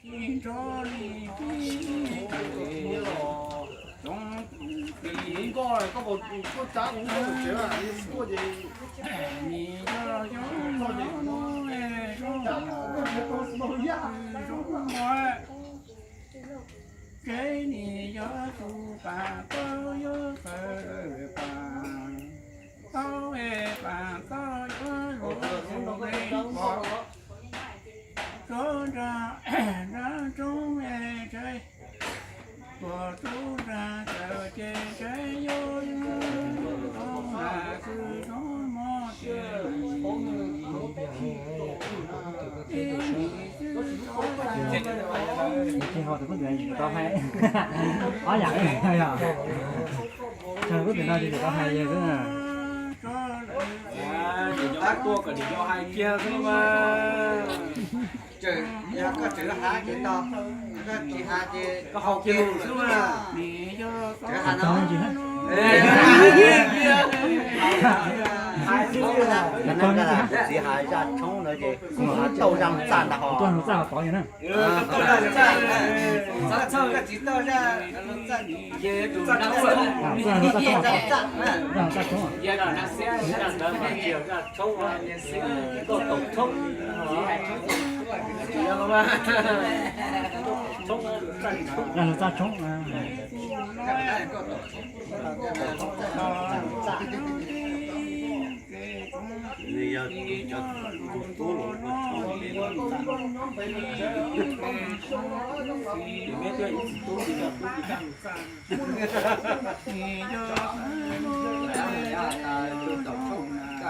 Ib nrog li tib tsoom tub tis nkoj koj puas tuaj tsav kuv nkoj tsev mas kuaj ces nim yog xyoo no zoo zoo tsev nim yog tus pas tau yuav fawm pas tau es pas tau yuav luag tus me pom rov nra nra roob es tsev tuaj rub nra tawm ces tsev yuav tau mas kwj tsob mog ces ib nim xwb tau hais ob yam li yog tag lub twm no ces tau hais yog xwb na. Ces nyob tuaj kom nim no hais kiag xwb mas. Yog koj tseem hav ces tau, koj tsis hav ces koj haus kiag mus xwb mas. Tseem hav no. Kuv txiv hav zaj tshoob ntawd ces kuv hav tau zaj lus txaj ntag hos. Tau zaj lus txaj, koj txiv tau zaj lus txaj. Zaj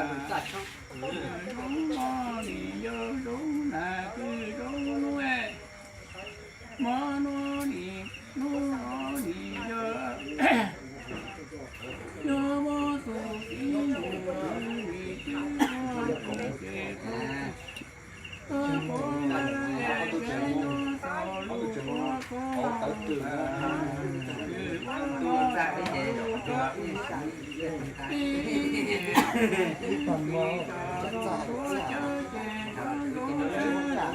lus txaj tshoob. Hmo no nim hnub no nim yog, yog muaj tus txiv mus nim twb ua tus ces tuaj, tuaj pov lawm es tsev tuaj xaus lus ua koj, kws ua no tus txiv ib nim twb tau tuaj cawv ces tau zoo zoo na.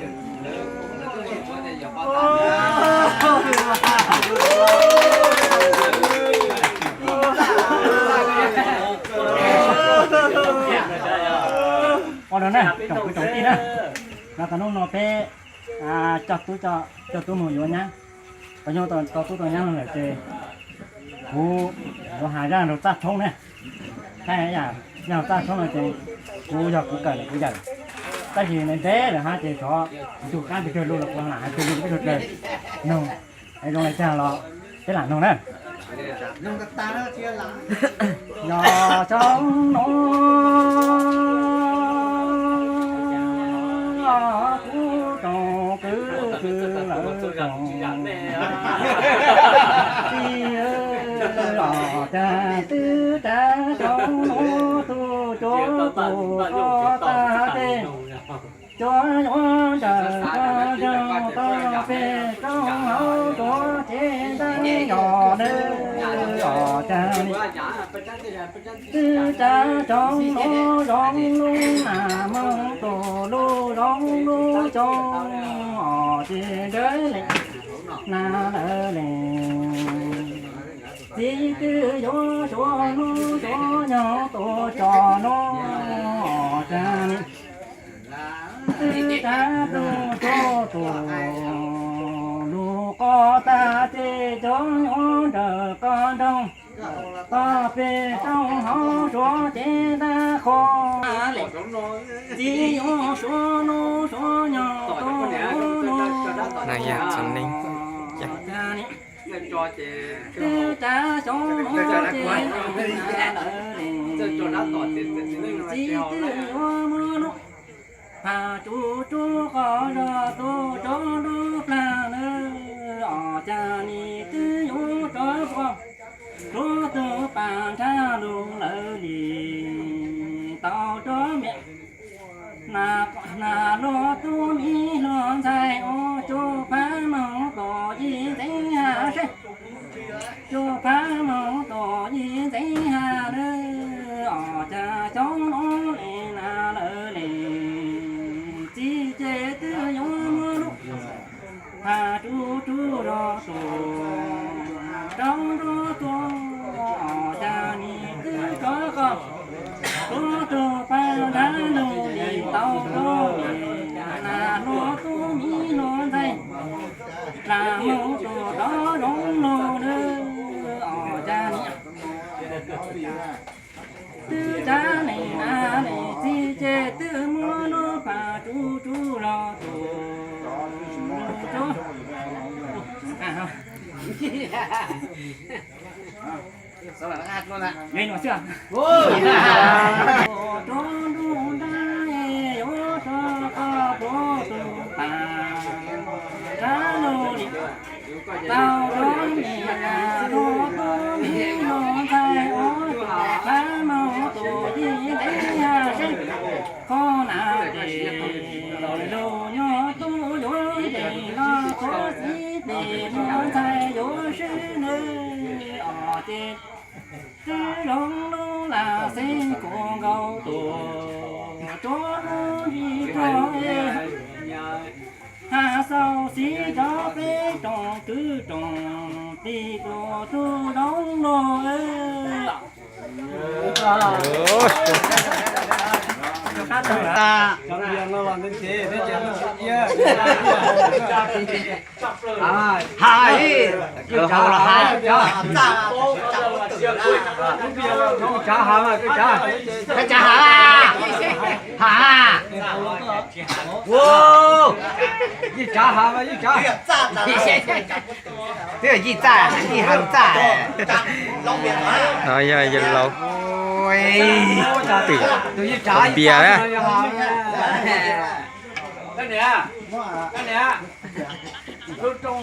Ua no na tsoom kwv tsoom tij na, no tas hnub no peb coj tub, coj tub mus yuav nyab, tau nyob tau tub tau nyab no lawm ces kuv yuav has zaj lus txaj tshoob na. Hais yam zaj lus txaj tshoob no ces kuv yog kuv kawm lawm kuv yawm, tab sis ntev ntev lawm hab ces tsov ntug qab ntug kawg lug los kuv lam hais twg li peb sawv daws noog, es zoo li cas los peb lam noog na. Yog xyoo no kuv tsoom kwv tij lawv tsoom tij, los cas twb rov xyoo no tug tsuav tus koj tag tej, tsuav yuav nrawm koj nroog tau peb roob hauv tsuav cev ntab yos lawm, los cas li twb rov xyoo no zoo lub mas moog tus lub zoo lub xyoo, ces nrawm li na lawm li. Txiv twb yuav suav nub suav nyoog tus tso no, cas li twb rov xyoo no tug lug koj tag tej, tsuav yuav nrawm koj nroog tau peb roob hauv tsuav cev ntab qhov li. Txiv yuav suav nub suav nyoog tus lub no, cas li twb rov xyoo no ces lawm li. Txiv twb yuav muab lub phaj tsuj tsuj qhov zog tus tsuav lub plag lawm, los cas li twb yuav rov xyoo no tug pas nrhab lug lawm li. Tau rov miv nas luag tub mi luag ntxhais ua, tsuj phab moog tus yim ntxeev hab seb, tsuj phab moog tus yim ntxeev hab lawm, los cas xyoo no li na lawm li. Txiv ces twb yuav muab lub Has tsuj tsuj los tus rau nruab tuaj, cas nim twb rov qab tuaj tus pab nrab lug li tau rau me nas hluas tub mi hluas ntxhais, nas hluas tus rov zoov lug lawm, cas nim twb tsav neeg nas neeg txiv ces twb muab lub pas tsuj tsuj los tus rau nruab nrab yuav rov qab tuaj tus pas nrab lug li tau rau me nas hluas tub mi hluas ntxhais, ua tus pab mob tus yig ntev yaj seb qhov nas ces lug nyob tub yuav ces los qhov xib pes hluas ntxhais yuav swb nawb os ces twb zoo lub lam xeb kuv nkaus tus tsuab ntsis rog has xaus xib cov peb rooj kwv rooj tij tus tub zoo lug. Has, kwv tsav has, kwv tsav has mas, kwv tsav, kwv tsav has, has, ua, yij tsav has mas, yij tsav, twb yij txaj, yij has txaj, no yog yawg laus twm npias na. Lub rooj tau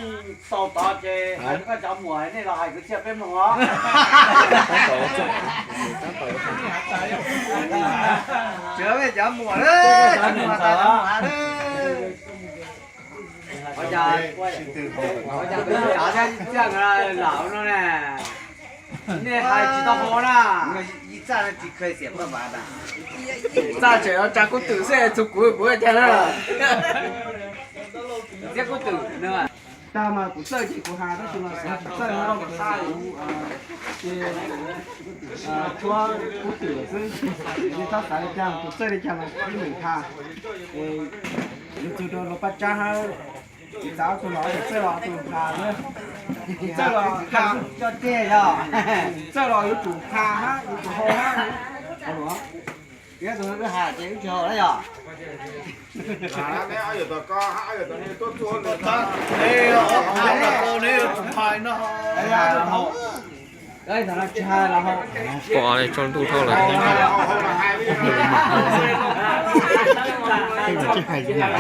tod ces hais rau koj cov muam nej los hais kwv txhiaj peb mloog os. Cov muam, cov muam, cov muam, ua cas, ua cas peb cov thiab yij txaj nkawd lam no ne? Nej hais tsis tau hau na. Yij txaj tsis kheev xiam paj mas na. Txaj tseem tsa kub twm xwb, txug kuv kuv ua cas na. Thiab kub twm na. Tag mas kuv txawj ces kuv has, tab sis mas kuv tsis txawj no, kuv ces tshuab kub twm xwb. Nej txhob xav li cas, kuv txawj li cas mas kuv yeej meem has. Yuav txug rau luag paj tsab hab, tsis xav tus los txawj los tus has na. Txawj los has coj tiag yog, txawj los yuav tsum has hab yuav tsum hau hab. Yog tus has ces wb tsis hau na yog. Pom li tsaus ntuj dhau lawm. Tsis has na, hais li yog.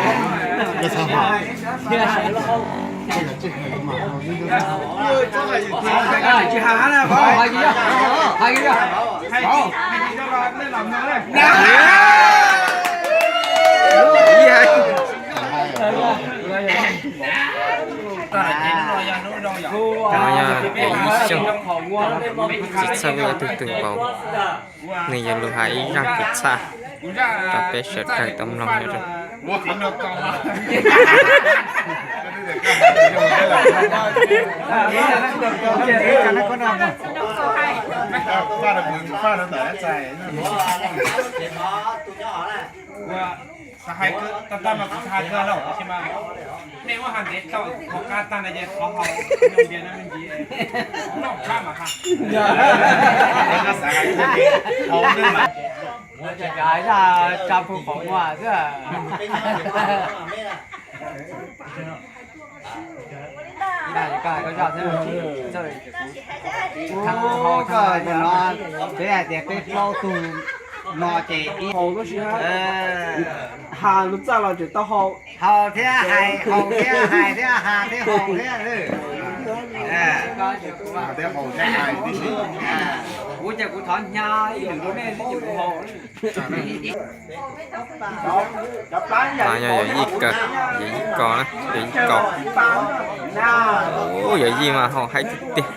No yog yawm yij Xyooj, tsis txhawj ib tug twg nkaus, nws yuav lug hais ib zaj kwv txhiaj rau peb sawv daws tau mloog nyob zoo. Xav hais tag tag mas kuv tsis hais kawg lauj, tab sis mas nej muab hais ntev tau qhov qab tag na ces qhov hauv nyob ntias no me ntsis noj tshab mas hais. Yog, yog zaj tsa pug qhov muag xwb. Koj hais koj zaj xwb, txawj no, peb hais tias peb plaub tug no ces ib haus lub sij hawm, has lub txaj los tseem tau haus, haus thiab hais, haus thiab hais thiab has thiab haus thiab. Kuv ces kuv thov hnyav ib lwm rau nej xwb ces kuv haus. No yog yawm yij Kaus, yawm yij Kaus na, yawm yij Kaus. Ub, yawm yij mas haus haib tiag tiag.